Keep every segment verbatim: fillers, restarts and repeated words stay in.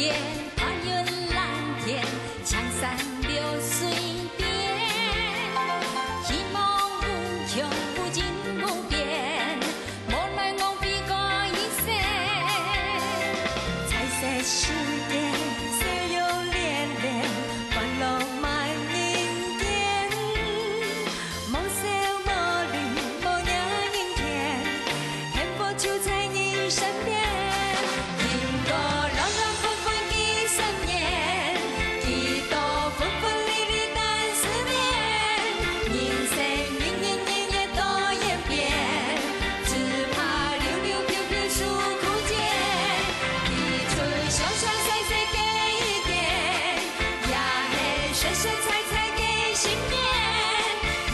天，白雲藍天，青山綠水邊，希望無窮無盡無邊，無奈我飛過一生。彩色世界，笑容連連，歡樂滿人間。 無愁無慮無若人牽，幸福就在你身邊。雲朵亂亂紛紛幾十年，幾多分分離離單思念。人生年年月月多演變，只怕溜溜飄飄手苦撿。提出瀟瀟灑灑个意見， 也係實實在在个心願。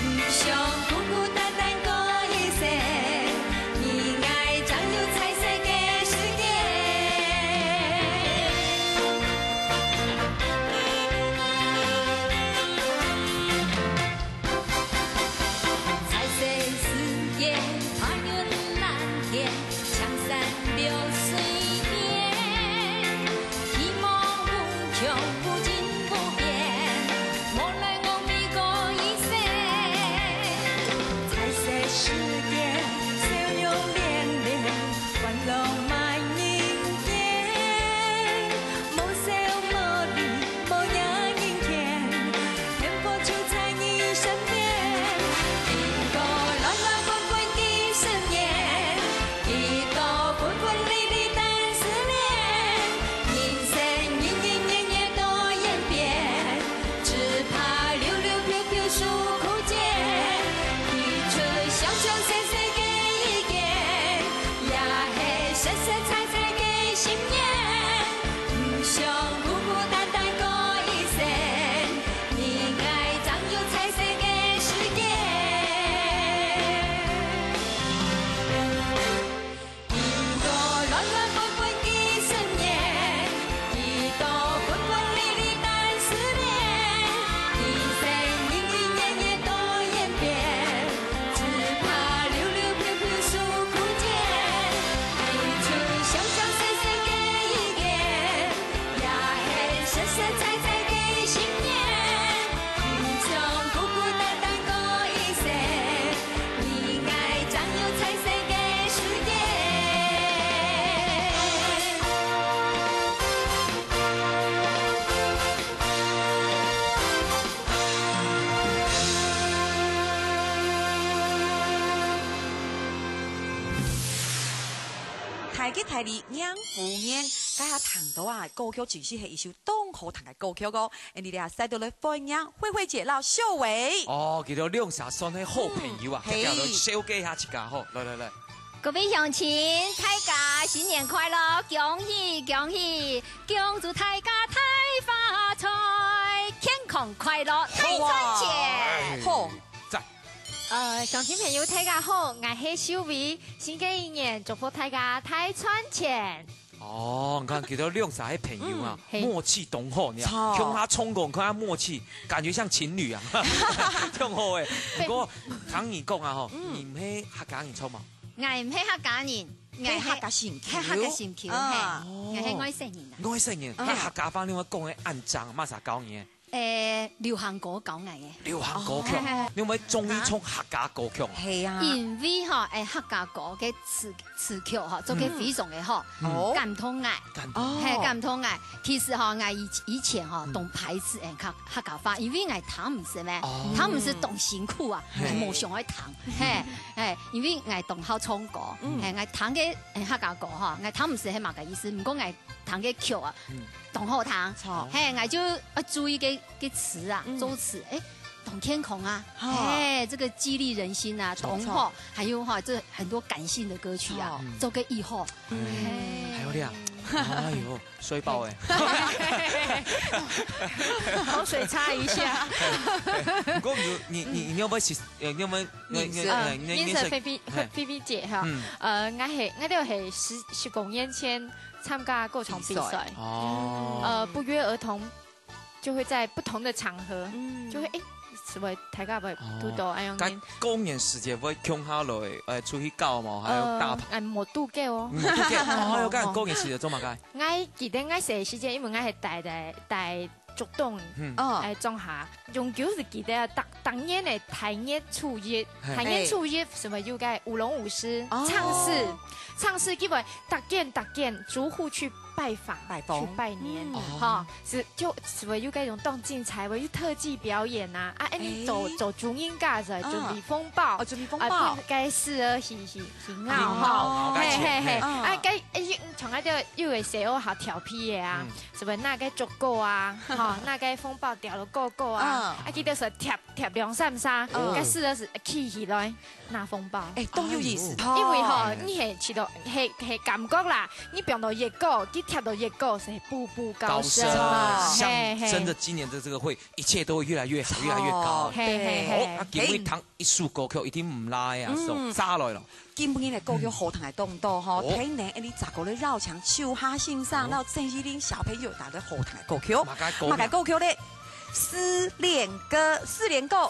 毋想孤孤單單過一生，你𠊎正有彩色个世界。彩色世界，白雲藍天，青山綠水邊。 希望無窮無盡無邊，無奈我飛過一生。彩色世界，笑容連連，歡樂滿人間。無愁無慮無若人牽，幸福就在你身邊。雲朵亂亂紛紛幾十年， 幾多分分離離單思念，人生年年月月多演變，只怕溜溜飄飄手苦撿。提出瀟瀟灑灑个意見，也係實實在在个心願。毋想孤孤單單過一生，你𠊎正有彩色个世界。 幾多亂亂紛紛幾十年，幾多分分離離單思念。人生年年月月多演變，只怕溜溜飄飄手苦撿。提出瀟瀟灑灑个意見，也係實實在在个心願。毋想孤孤單單過一生， 你𠊎正有彩色个世界。大吉大利迎虎年，這下聽著啊，歌曲真係係一首當好聽个歌曲哦。 恁樣啊，再度來歡迎慧慧姐摎秀偉。哦，佢兜兩儕算係好朋友啊，嗯，大家來，嘿，紹介一下自家吼，來來來。各位鄉親，大家新年快樂，恭喜恭喜，恭祝大家大發財，健康快樂，大賺錢。哇，好。讚。呃，鄉親朋友大家好，𠊎係秀偉，新个一年祝福大家大賺錢。 哦，你看，佢兜兩儕係朋友啊，嗯，嘿。默契當好呢，著。共下唱歌，你看佢默契，感覺像情侶啊，當好欸。不過，聽你講啊吼，嗯。你毋係客家人著無？𠊎毋係客家人，𠊎係，係客家心臼。係客家心臼，啊。係，𠊎係外省人啊。外省人，啊。該客家話你會講个恁正，麼儕教你个？ 欸，流行歌教𠊎个。流行歌曲，哦，係，係，係。你有無中意唱客家歌曲？係啊。因為吼，欸，客家歌个詞，詞曲吼，做个非常个好，嗯。哦。感動𠊎。感動。哦。係，感動𠊎。其實吼，𠊎以，以前吼，嗯。當排斥欸客，客家話，因為𠊎聽毋識咩，哦。聽毋識當辛苦啊，係。無想愛聽。係，係，因為𠊎當好唱歌，嗯。係，𠊎聽个，欸，客家歌吼，𠊎聽毋識係麼个意思，毋過𠊎 聽个曲啊，嗯。當好聽。著。係，𠊎就愛注意个，个詞啊，嗯。作詞，欸，當健康啊，好。係，這個激勵人心啊，著，當好。著。還有哈，這很多感性的歌曲啊，著。做个以後。嗯。係。還有咧，哎喲，衰爆欸。口水擦一下。不過你，你，你，你有沒有其實，呃，你有沒有，你，你，顏色。呃，你，你，顏色，你是，菲菲，嘿。菲菲姐哈。嗯。呃，𠊎係，𠊎就係十，十公年前 參加歌唱比賽。比賽。哦。呃，不約而同就會在不同的場合，嗯。就會，欸，係會大家會堵到恁樣。該過年時節會共下來，呃，出去搞無？還有打牌？呃，哎，無堵過哦。無堵過？哦，有該過年時節做麼个？𠊎記得𠊎細時節，因為𠊎係戴在戴竹東，嗯。哦。哎，庄下，永久係記得啊，逐逐年个大年初一，嘿。大年初一係會有該舞龍舞獅、哦。唱獅，唱獅，結果逐間逐間逐戶去拜訪，拜訪。去拜年，嗯。吼，係就係會有該種當精彩，會有特技表演啊，啊，恁樣做，哎。做主人家个，啊。準備紅包，哦，準備紅包。啊，分該獅仔去去去咬，咬，吼，咬，嘿嘿嘿，嘿。啊，該，哎，像該个有个細人好調皮个啊，嗯。 係會拿个竹篙啊，吼，拿个紅包掉落高高啊，嗯。啊，記得係貼貼兩三下，哦。該獅仔係企起來拿紅包。哎，當有意思。哎喲。因為吼，你係去到，係係感覺啦，你放到越高，佢貼到越高，係步步高升嘛。高升啊，嘿嘿。象徵著今年的這個會，一切都會越來越好，越來越高。哦，嘿嘿嘿。哦，啊，今日聽一首歌曲，一定毋賴啊，嗯。送下來了。 今晡日个歌曲好聽个當多吼，哦。聽呢，哎，你再過來邀請秋霞先生，哦。然後鄭怡玲小朋友帶來好聽个歌曲。麼个歌曲？麼个歌曲咧？失戀歌，失戀歌。